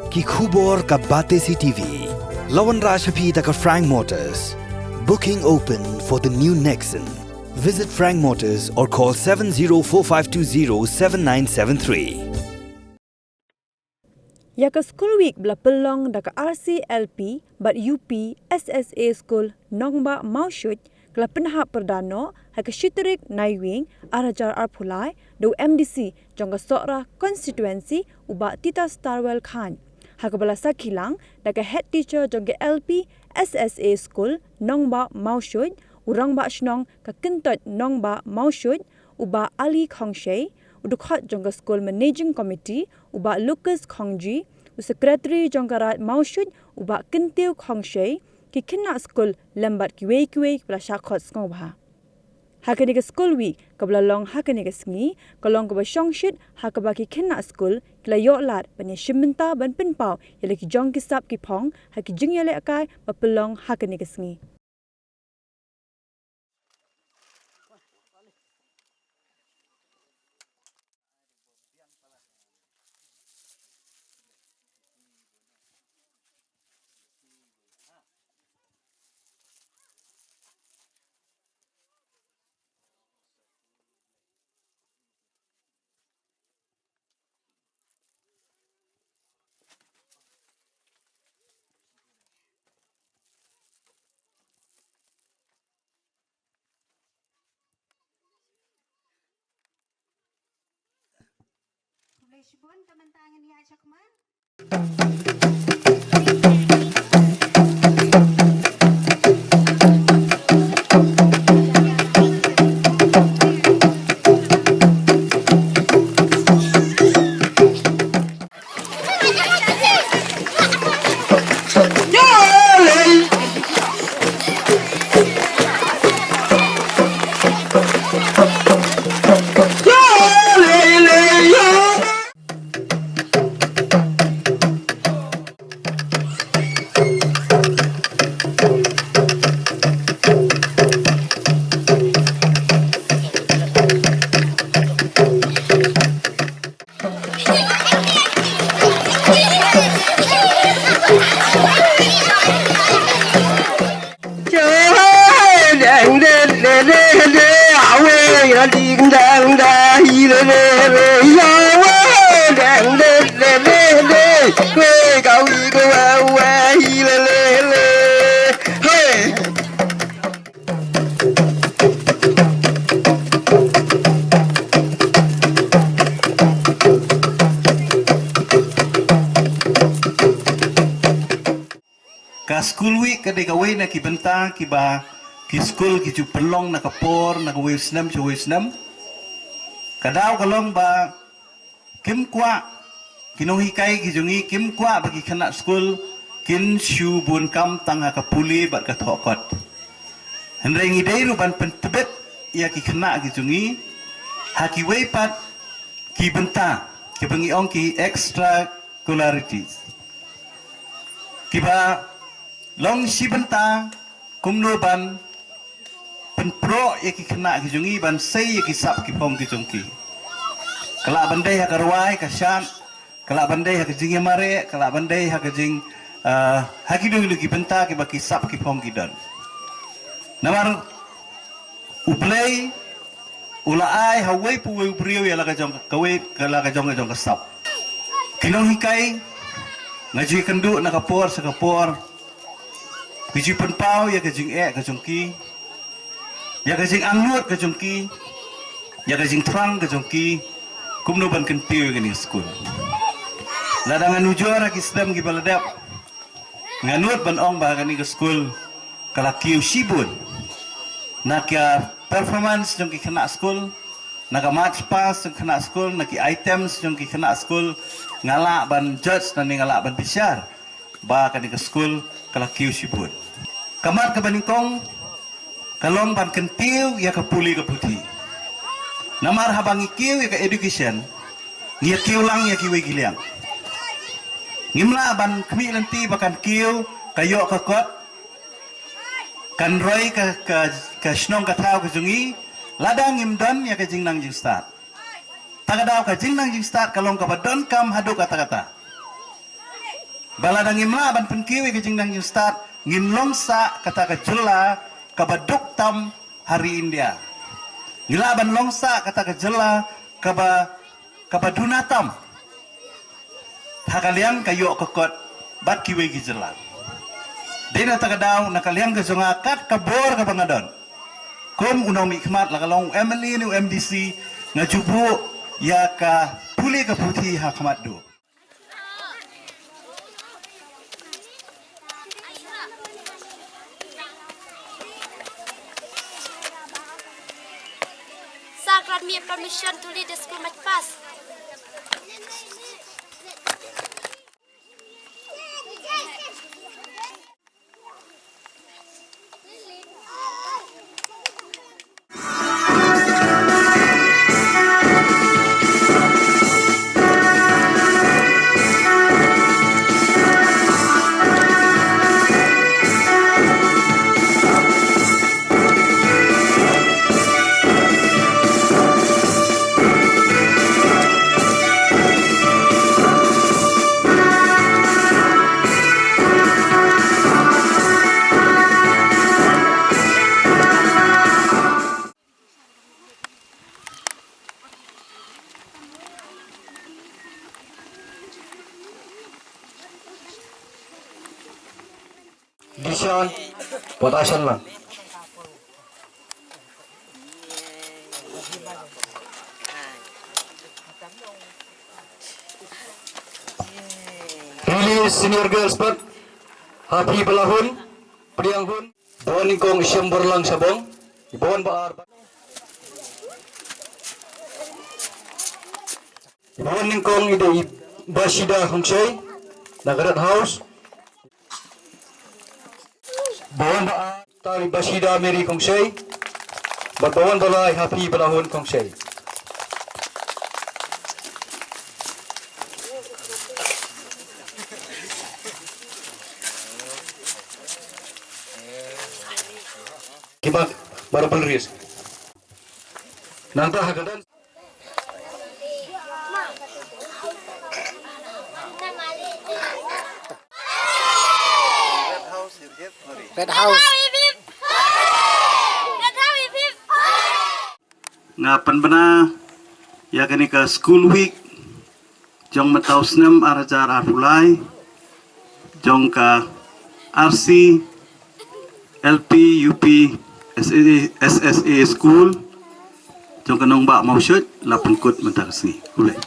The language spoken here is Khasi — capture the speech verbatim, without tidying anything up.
Ki khubor ka Batesi T V. La wanrah sha phi da ka Frank Motors. Booking open for the new Nexon. Visit Frank Motors or call seven zero four five two zero seven nine seven three. Ïa ka School Week ba la pynlong da ka R C L P bad U P S S A School Nongbah Mawshut ka la pynhap pyrda noh ha ka shi tarik Naiwieng ar hajar arphew lai da u M D C jong ka Sohra Constituency u Bah Tita Starwell Chyne, ha kaba la sakhi lang da ka Head Teacher jong ka L P S S A School Nongbah Mawshut, u Rangbah Shnong ka Kyntoit Nongbah Mawshut u Bah Ali Khongshei, u dkhot jong ka School Managing Committee u Bah Lucas Khongji, u Secretary jong ka Raid Mawshut u Bah Kyntiew Khongshei, ki khynnah skul lem bad kiwei kiwei kiba la shah khot sngewbha. Ha kane ka School Week kaba la long ha kane ka sngi ka long kaba shongshit ha kaba ki khynnah skul ki la ïoh lad ban ïashim bynta ban pynpaw ïa la ki jong ki sap ki phong ha ki jingïalehkai ba pynlong ha kane ka sngi. Khublei shibun, ka mynta ngin ïa shakman. Hey! Ka School Week ka dei kawei na ki bynta kiba ki skul ki ju pynlong na ka por, na kawei u snem sha kawei u snem. Ka daw ka long ba kim kwah, ki nonghikai ki jong ngi kim kwah ba ki khynnah skul kin shu bun kam tang ha ka pule bad ka thoh kot. Hynrei ngi dei ruh ban pyntbit ïa ki khynnah ki jong ngi ha kiwei pat ki bynta kiba ngi ong ki extracurricularities, kiba long shi bynta kumno ban pynproh ïa ki khynnah ki jong ngi ban sei ïa ki sap ki phong ki jong ki. Ka lah ban dei ha ka rwai ka shad, ka lah ban dei ha ka jingïamareh, ka lah ban dei ha ka jing, ah, ha ki dei ki bynta kiba ki sap ki phong ki don. Namar U Blei u la ai ha uwei pa uwei u briew ïa la ka jong kawei, ka la ka jong ka jong ka sap. Ki nonghikai, nga ju ïakynduh na ka por sha ka por, ki ju pynpaw ïa ka jingeh ka jong ki, ïa ka jingangnud ka jong ki, ïa ka jingthrang ka jong ki, kumno ban kyntiew ïa kane ka skul. Lada ngan ujor ha ki snem kiba la dep, nga nud ban ong ba kane ka skul ka la kiew shibun. Na ka performance jong ki khynnah skul, na ka march past jong ki khynnah skul, na ki items jong ki khynnah skul, nga lah ban judge lane nga lah ban bishar ba kane ka skul ka la kiew shibun. Ka mat kaba nyngkong, ka long ban kyntiew ïa ka pule ka puthi. Namar haba ngi kiew ïa ka education, ngi ïa kiew lang ïa kiwei ki liang. Ngim lah ban khmih lynti ba kan kiew, ka ïoh ka kot, kan roi ka, ka, ka shnong ka thaw ka jong ngi, lada ngim don ïa ka jingnang jingstad. Ta ka daw ka jingnang jingstad ka long kaba donkam haduh katta katta. Ba lada ngim lah ban pynkiew ïa ka jingdang jingstad, ngin long sah kata ka jylla kaba duk tam ha ri India. Ngi lah ban long sah kata ka jylla kaba, kaba duna tam ha ka liang ka ïoh ka kot bad kiwei ki jylla. Dei na kata ka daw, na ka liang ka jong nga, kat ka bor kaba nga don kum u nongmihkhmat, la ka long u M L A ne u M D C, nga ju buh ïa ka pule ka puthi ha khmat duh. Sir grant me permission to lead the school march past. Dishan, Potashan lang. Rili Senior Girls pat, Happy Balahun, Pdiang Hun. Bawan nyngkong Ishemberlang Shabong. Bawan ba ar. Bawan nyngkong i dei i Bashida Hongshei na ka Red House. Bawan ba ar, tari Bashida Mary Hongshei. Bad bawan ba lai Happy Balahun Hongshei. Kibak marble race. Nangta ha ka dance. Red House. Nga pynbna ïa kane ka School Week jong mynta u snem ar hajar arphew lai jong ka R C L P U P S S A School jong ka nongbah Mawshut la pynkut mynta ka sngi. Khublei.